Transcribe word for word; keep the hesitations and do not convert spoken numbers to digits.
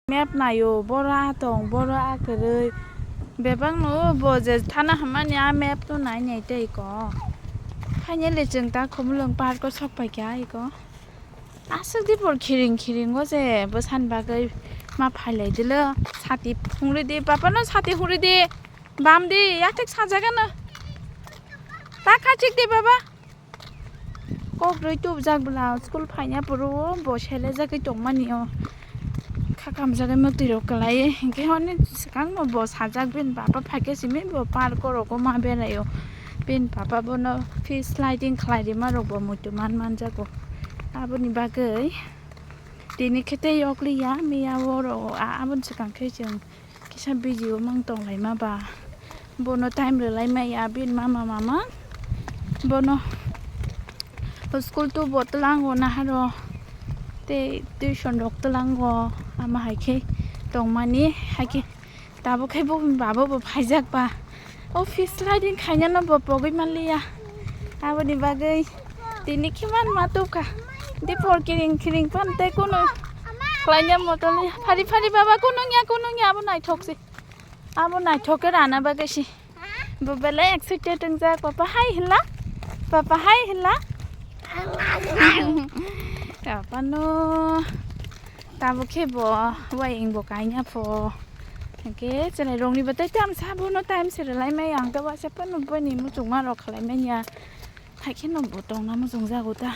Map naio, boro a tong, boro a kwrwi. Bebak no bo je thana hamani a map no nai nai tei ko. Finally chwng ta Khumulwng park o sok pai kha iko. Aswk di por khiring khiring o je bwsani bagwi ma phailai dilo. Sati phungri di, papa no sati huri di. Bam di, yathek sajagano. Ta khachik di baba. Kok rwi tubjak bwla school phaina phuru o bo selejagwi tongmani o. Kha kamjagwi mwtwi rok kwlai hinkhe hwnwi swkang no bo sajak bini papa phaikhe simi bo park o rogo ma beraio. Bini papa bono fish sliding khlai rima rok bo muitu man manjago. Aboni bagwi tini khe tei yokliya miya oro aboni swkang khe chwng kisa busy o mang tonglaima ba. Bono time rwlai maya bini mama mama. Bono school tu bo twlango naharo tei tuition rok twlango ama hai khe tongmani hai khe tabuk khe bo baba bo phaijak ba. O fish sliding khainano bo pogwi manliya. Aboni bagwi tini khiman ma tubkha. Dipor kiring kiring pan tei kunu khlaina motoli. Phari phari baba kunungya kunungya abo naithok se. Abo naithok khe rana bagwi se. Bo belai excited wngjak. Papa hai hinla. Papa hai hinla. Papa no. Tabuk khe bo wayeng bo kaina pho. Hwnkhe chwrai rokni bo tei tamsa bono time se rwlai maya ang ta wasa phano bini muchungma rok khlai manya. Hai kheno bo tongna muchungjago ta.